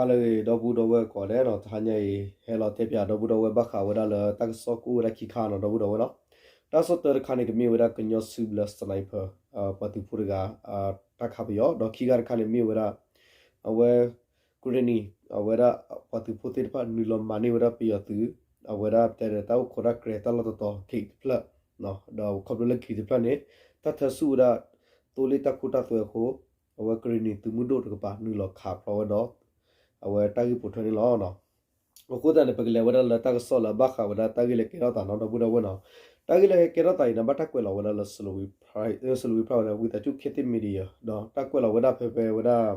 ဟါလၢအဂ့ၤ ဒီပုၢ်ဒီဝဲၢ်ကိးဂၤဒဲးနီၤ, တဟါညါအံၤ ဟဲလီၤတဲပၠးဒီပုၢ်ဒီဝဲၢ်ဘၣ်ဃးဝဲဒၣ်လၢတၢ်ကစီၣ်ကအိၣ်ဝဲဒၣ်ခံခါနီၤ ဒီပုၢ်ဒီဝဲၢ်နီၤ. တၢ်ကစီၣ်တၢတခါန့ၣ် ကမ့ၢ်ဝဲဒၣ်ကညီစုဘျၢ sniper ပှၤသုးဖိတဂၤ တၢ်ခးပယီၤ, ဒီးခံခါတခါန့ၣ်မ့ၢ်ဝဲဒၣ် အဝဲ ကရ့ၣ်နံၣ် အဝဲဒၣ်ပှၤသုးဖိသ့ၣ်တဖၣ်နုာ်လီၤမၤန့ၢ်ဝဲဒၣ်ပယီၤသုး အဝဲဒၣ်တဲဒီးတၢ်အိၣ်ခိးတၢ်ကြဲးတၢ်လီၢ်တတီၤ ဂိတ်တဖျၢၣ်, ဒီးခီဖျိလၢ ဂိတ်တဖျၢၣ်န့ၣ် တၢ်ထၢဆူၣ်ဝဲဒၣ် သိလ့ၣ်တၢ်ခိတၢ်သွဲအဃိ အဝဲကရ့ၣ်နံၣ်သုးမုၢ်ဒိၣ်တကပၤနုာ်လီၤခးဖျိးဝဲဒီး အဝဲတၢ်ဂ့ၢ်ပိာ်ထွဲန့ၣ်လီၤ. အဃိသတးန့ၣ် ပကလဲၤဝဲဒၣ်လၢတၢ်ကစီၣ်လၢဘၣ်ဃးဝဲဒၣ်တၢ်ဂ့ၢ်လၢကဲထီၣ်သးနီၤ ဒီပုၢ်ဒီဝဲၢ်နီၤ. တၢ်ဂ့ၢ်လၢဟဲကဲထီၣ်သးအံၤန့ၣ် ဘၣ်တၢ်ကွဲးလီၤဝဲဒၣ်လၢ Salween Press လၢ Salween Press ဝဲဒၣ် ဝံသးစူၤ ခ့သ့ၣ် Media ဒီးတၢ်ကွဲးလီၤဝဲဒၣ်ဖဲဖဲဝဲဒၣ်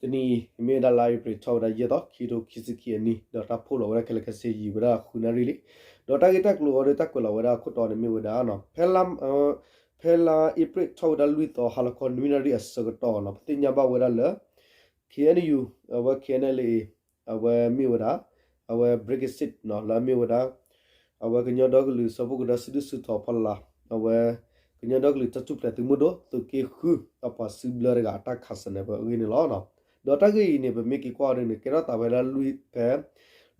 တနံၤအံၤ မ့ၢ်ဝဲဒၣ်လါအ့ဖြ့ၣ်ထီၣ်ဝဲဒၣ်ယဲၢ်သီ ခံကထိခံဆံခံအနံၣ် ဒီးတၢ်ဖီၣ်လီၤဝဲဒၣ်ခဲလၢာ်ခဲဆ့ယံာ်ဝဲဒၣ်ဃုနၣ်ရံၣ်လံ. ဒီးတၢ်ဂ့ၢ်တၢ်ကျိၤအံၤဒီးတၢ်ကွဲးလီၤဝဲဒၣ်အခိၣ်တီန့ၣ်မ့ၢ်ဝဲဒၣ် ဖဲလါ ဖဲလါအ့ဖြ့ၣ်ထီၣ်ဝဲဒၣ်လွံၢ်သီ ဟါလီၤခီနွံနၣ်ရံၣ်အဆၢကတီၢ်နီၤ ပသ့ၣ်ညါဘၣ်ဝဲဒၣ်လၢ K N U အဝဲ K N L A အဝဲမ့ၢ်ဝဲဒၣ် အဝဲ Brexit နီၤ လၢအမ့ၢ်ဝဲဒၣ် အဝဲကညီဒီကလုာ်စၢဖှိၣ်ကရၢစုဒုၣ်စုတီၤဖီလာ် အဝဲ ကညီဒီကလုာ်တၢ်ထူၣ်ဖျဲးသုးမုၢ်ဒိၣ် သုးက့ဃု အပှၤစုဘျၢတဂၤအတၢ်ခး sniper အဂ့ၢ်န့ၣ်လီၤ. ဒီးတၢ်ဂ့ၢ်အံၤန့ၣ် ပမ့ၢ်က့ၤကွၢ်အီၤဒ်န့ၣ် ကဲထီၣ်သးဝဲဒၣ်လွံၢ်ဖဲ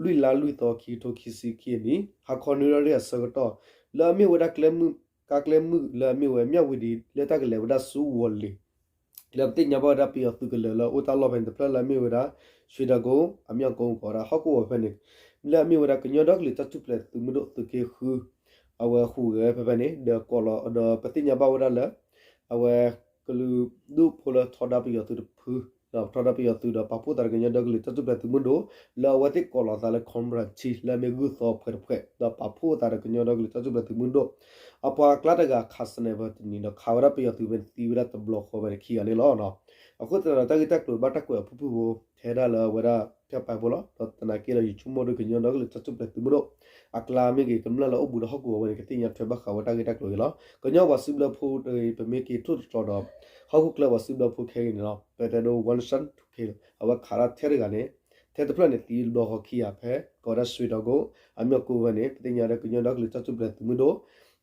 လွံၢ်လါလွံၢ်သီ ခံကထိခံဆံခံအနံၣ် ဟါခီနွံနၣ်ရံၣ်အဆၢကတီၢ် လၢအမ့ၢ်ဝဲဒၣ်ကျဲမုၢ် ကါကျဲမုၢ်လၢအမ့ၢ်ဝဲ မြဝတီ လၢတၢ်ကလဲၤဝဲဒၣ်ဆူဝီၤလ့ၤ လၢပသ့ၣ်ညါဘၣ်ဝဲဒၣ်ပယီၤသုးကလၢၤလၢအအိၣ်တၢ်လီၢ်ဖဲန့ၣ်တဖျၢၣ်လၢအမ့ၢ်ဝဲဒၣ် ရွှေတောင်ကုန်း အမြောက်ကုန်း ကိးဝဲဒၣ်ဟီၣ်ကဝီၤဖဲန့ၣ် လၢအမ့ၢ်ဝဲဒၣ်ကညီဒီကလုာ်တၢ်ထူၣ်ဖျဲးသုးမုၢ်ဒိၣ်သုးက့ဃု အဝဲဟူးဂဲၤဖဲဖဲန့ၣ် ဒီးကိးလီၤ ဒီးပသ့ၣ်ညါဘၣ်ဝဲဒၣ်လၢ အဝဲကလုာ်ဒူၣ်ဖိလၢထီဒါပယီၤသုးတဖု ဒီးထီဒါပယီၤသုးဒီးပာ်ဖှိၣ်သးဒီးကညီဒီကလုာ်တၢ်ထူၣ်ဖျဲးသုးမုၢ်ဒိၣ် လၢအဝဲသ့ၣ်ကိးလီၤသးလၢ Comrade လၢအမ့ၢ်ဂုၢ်သီဖှဲးတဖှဲး ဒီးပာ်ဖှိၣ်သးဒီးကညီဒီကလုာ်တၢ်ထူၣ်ဖျဲးသုးမုၢ်ဒိၣ် အပှၤအကျါတဂၤခး sniper တနံၤဒီးခးဝဲဒၣ်ပယီၤသုးဖဲန့ၣ်သံဝဲဒၣ်တဘျီဃီဖဲန့ၣ်ခံဂၤန့ၣ်လီၤ. အဃိသတးဒီးတၢ်ဂ့ၢ်တၢ်ကျိၤဘၣ်တၢ်ကွဲးအဖုၣ်ဖုၣ်ဖိ ထဲဒၣ်လၢအဝဲဒၣ်ဖၠၣ်ပာ်ဖိလီၤ. ဒီးသနာ်က့ဒီးယဆိကမိၣ်ဒီးကညီဒီကလုာ်တၢ်ထူၣ်ဖျဲးသုးမုၢ်ဒိၣ် အကျါမ့ၢ်ဂ့ၤ ကမျၢၢ်လၢအိၣ်ဘူးဒီးဟီၣ်ကဝီၤဝဲန့ၣ် ကသ့ၣ်ညါထွဲဘၣ်ဃးဝဲတၢ်ဂ့ၢ်တၢ်ကျိၤအံၤလီၤ. ကညီပှၤစုဘျၢဖိတဂၤ ပမ့ၢ်က့ၤထိၣ်သတြီၤဒီး ဟီၣ်ခိၣ်ချၢပှၤစုဘျၢဖိခဲအံၤန့ၣ်လီၤ. ပတဲဒိ ဝၣ်စၣ် ထူခ့ အဝဲခးဒၣ်ထဲတဂၤန့ၣ် ထဲတဖျၢၣ်န့ၣ်သံတဘျီဃီခံဂၤဖဲ ကိးဝဲဒၣ် ရွှေတောင်ကုန်း အမြောက်ကုန်း ဖဲန့ၣ် ပသ့ၣ်ညါဒီးကညီဒီကလုာ်တၢ်ထူၣ်ဖျဲးသုးမုၢ်ဒိၣ်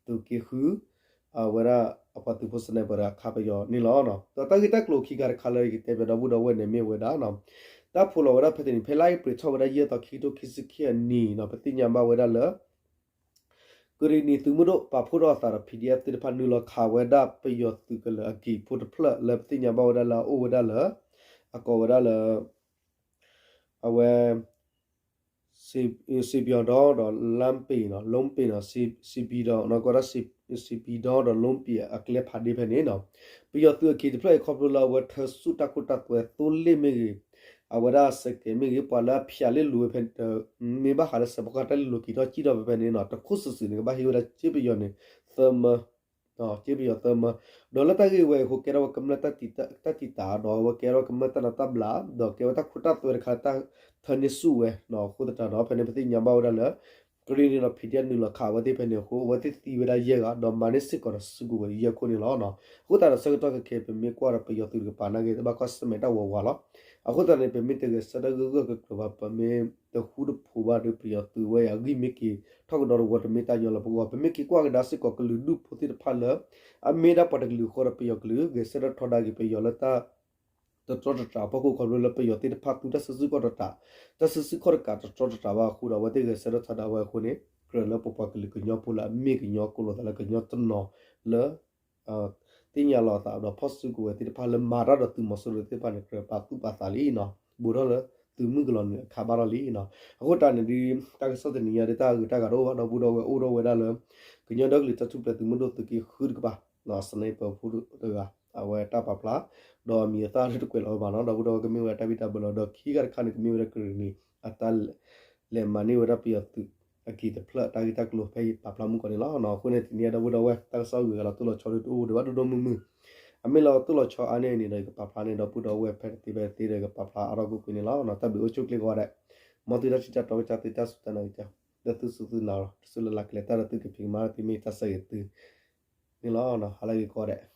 သုးက့ဃု အဝဲဒၣ်အပှၤသုးဖိ sniper တဂၤခးပယီၤန့ၣ်လီၤ. ဒီးတၢ်ဂ့ၢ်တၢ်ကျိၤခံခါတခါလၢယကတဲပၠးဒီပုၢ်ဒီဝဲၢ်န့ၣ်မ့ၢ်ဝဲဒၣ် တၢ်ဖီၣ်လီၤဝဲဒၣ်ဖဲတနံၤ ဖဲလါအ့ဖြ့ၣ်ထီၣ်ဝဲဒၣ်ယဲၢ်သီ ခံကထိခံဆံခံအနံၣ်နီၤ ပသ့ၣ်ညါဘၣ်ဝဲဒၣ်လၢ ကရ့ၣ်နံၣ်သုးမုၢ်ဒိၣ်ပာ်ဖှိၣ်ထီၣ်အသးဒီး P D F သ့ၣ်တဖၣ်နုာ်လီၤခးဝဲဒၣ်ပယီၤသုးကလၢၤအကံၢ်ဖိတဖျၢၣ်လၢပသ့ၣ်ညါဘၣ်ဝဲဒၣ်လၢအအိၣ်ဝဲဒၣ်လၢ အကိးဝဲဒၣ်လၢ အဝဲ စံးပံၤဒီး လမ်းပ့ၤနီၤ လမ်းပ့ၤနီၤ စံးပံၤဒီး ကိးဝဲဒၣ် စံးပံၤဒီး လမ်းပ့ၤအကျဲဖးဒ့ဖဲန့ၣ်နီၤ ပယီၤသုးအကံၢ်တဖျၢၣ်အံၤခီဖျိလၢအဝဲထၢဆူၣ်တၢ်ခိတၢ်သွဲသိလ့ၣ်မ့ၢ်ဂ့ၤ အဝဲဒၣ်စဲးကဲးမ့ၢ်ဂ့ၤ ပှၤလၢအဖၠးလ့ၣ်လိၤဝဲဖဲ မ့ၢ်ဘၣ်ဃးလၢစဲးဖီကဟၣ်တၢ်လ့ၣ်လိၤက့ၤထီၣ်စံၣ်ထီၣ်ဖဲဖဲန့ၣ်နီၤ တခိၣ်စုာ်စုာ်န့ၣ် ကဘၣ်ဟ့ၣ်ဝဲဒၣ်စ့ပယီၤန့ၣ် သၢမၢ စ့ပယီၤသၢမၢ ဒီးလၢတၢ်ဂ့ၢ်ဝဲအံၤအဃိ ကဲထီၣ်ဝဲကမျၢၢ်တၢ်တံာ်တာ် ဒီးအဝဲကဲထီၣ်ဝဲကမျၢၢ်တၢ်နးတၢ်ဘျး ဒီးကဲဝဲတၢ်ခိတၢ်သွဲတခါလၢတၢ်ထၢန့ၢ်ဆူၣ်ဝဲနီၤ အဃိသတးဒီး ဖဲန့ၣ်ပသ့ၣ်ညါဘၣ်ဝဲဒၣ်လၢ ကရ့ၣ်နံၣ်ဒီး P D F နုာ်လီၤခးအဝဲသ့ၣ်ဖဲန့ၣ်အဃိ အဝဲသ့ၣ်သံဝဲဒၣ်ယဲၢ်ဂၤ ဒီးမၤန့ၢ်စ့ၢ်ကီးဒီးစုကဝဲၤယဲၢ်ခိၣ်န့ၣ်လီၤ. အဃိသတးဒီးဆၢကတီၢ်ခဲခဲအံၤ ပမ့ၢ်ကွၢ်ဒီးပယီၤသုးတကပၤနာ်က့ တဘၣ်ကွၢ်ဆၢၣ်မဲာ်တၢ်ဝးဝးလီၤ. အဃိသတးန့ၣ် ပမ့ၢ်တဂဲၤဆၢထၢၣ်ဂၢၢ်ဂၢၢ်ကျၢၤကျၢၤဘၣ် ပမ့ၢ်တဃူတဖိးဘၣ်ဒီး ပယီၤသုးဝဲအံၤအဂံၢ်မ့ၢ်က့ၤထီၣ်ကဒီးတဝီ တမ့ၢ်တၢ်ညီလၢပဂီၢ် ပမ့ၢ်က့ၤကွၢ်ကဒါစ့ၢ်ကီးကလုာ်ဒူၣ်ဖိသ့ၣ်တဖၣ်လၢ အမ့ၢ်ဒၣ်ပှၤတကလုာ်ဃီဒီးပယီၤကလုာ် ဂဲၤဆၢထၢၣ်ထီဒါက့ၤပယီၤလၢတၢ် တတြီတတြးအဖီခိၣ် ခီဖျိလၢပယီၤသ့ၣ်တဖၣ်သူတၢ်စုဆူၣ်ခီၣ်တတြး တၢ်စုဆူၣ်ခီၣ်တကးတတြီတတြးဘၣ်အဃိဒီး အဝဲသ့ၣ်ဂဲၤဆၢထၢၣ်ထီဒါဝဲအဃိန့ၣ် ကြၢးလၢပပှၤကလုာ်ကညီဖိလၢအမ့ၢ်ကညီကိးလိာ်သးလၢကညီတနီၤလၢ သ့ၣ်ညါလီၤအသးဒီးဖီၣ်စုကဝဲၤသ့ၣ်တဖၣ်လၢမၤတၢ်ဒီးသုးမီၤစိရိၤသ့ၣ်တဖၣ်န့ၣ် ကြၢးပာ်သူၣ်ပာ်သးလံနီၤ ဘူးထီၣ်လၢသုးမုၢ်ကလီၤနုာ်အခါဘၣ်ထီၣ်လံနီၤ အဃိတၢ်န့ၣ်ဒ် တၢ်ကစီၣ်တနံၤညါဒ်တၢ်ဂ့ၢ်တၢ်ဂၤတအိၣ်ဘၣ် ဒီပုၢ်ဒီဝဲၢ်အိၣ်ထီၣ်ဝဲဒၣ်လၢ ကညီဒီကလုာ်တၢ်ထူၣ်ဖျဲးသုးမုၢ်ဒိၣ်သုးက့ဃုတကပၤ စနိပၢၤဖိတဂၤ အဝဲတၢ်ပာ်ဖျါ ဒီးအမံၤအသၣ်ဒ်တကွဲးလီၤဝဲဘၣ်နီၤ ဒီပုၢ်ဒီဝဲၢ်ကမ့ၢ်ဝဲဒၣ်တၢ်ဘံၣ်တၢ်ဘၢလီၤ ဒီးခံဂၤတခါန့ၣ် ကမ့ၢ်ဝဲဒၣ်ကရ့ၣ်နံၣ်အတၢ် လဲၤမၤန့ၢ်ဝဲဒၣ်ပယီၤသုး အကံၢ်တဖျၢၣ်တၢ်ဂ့ၢ်တၢ်ကျိၤဖဲအံၤပာ်ဖျါမုၢ်ကီၢ်န့ၣ်လီၤ. အဃိန့ၣ်တနံၤညါဒီပုၢ်ဒီဝဲၢ် တၢ်ကစီၣ်ဂ့ၤဂၤလီၤတိၢ်လီၤဆီဒ်တအိၣ်ဒံးဘၣ်ဒိၣ်ဒိၣ်မုၢ်မုၢ် အမ့ၢ်လီၤတိၢ်လီၤဆီအါန့ၢ်န့ၣ်ဒီး ယကပာ်ဖျါန့ၢ်ဒီပုၢ်ဒီဝဲၢ်ဖဲတသ့ဖဲတသ့ဒီး ယကပာ်ဖျါအါထီၣ်ကွ့ၢ်ကွ့ၢ်န့ၣ်လီၤ. တၢ်ဘျုးအိၣ်ဆူၣ်ချ့ကိးဂၤဒဲး မ်သုတၢ်ထံၣ်တၢ်တီကစၢ်သုတၢ်စူၢ်တၢ်နာ်ကစၢ် ဒီးသုစူၢ်သုနာ်လီၤ တစူၢ်လၢ်လၢ်ကလဲၤတၢ်ဒီးသုကဖံးကမၤဒီးသုမ့ၢ်တၢ်ဆၢဂ့ၤသုန့ၣ်လီၤ. ဟါလၢအဂ့ၤကိးဂၤဒဲး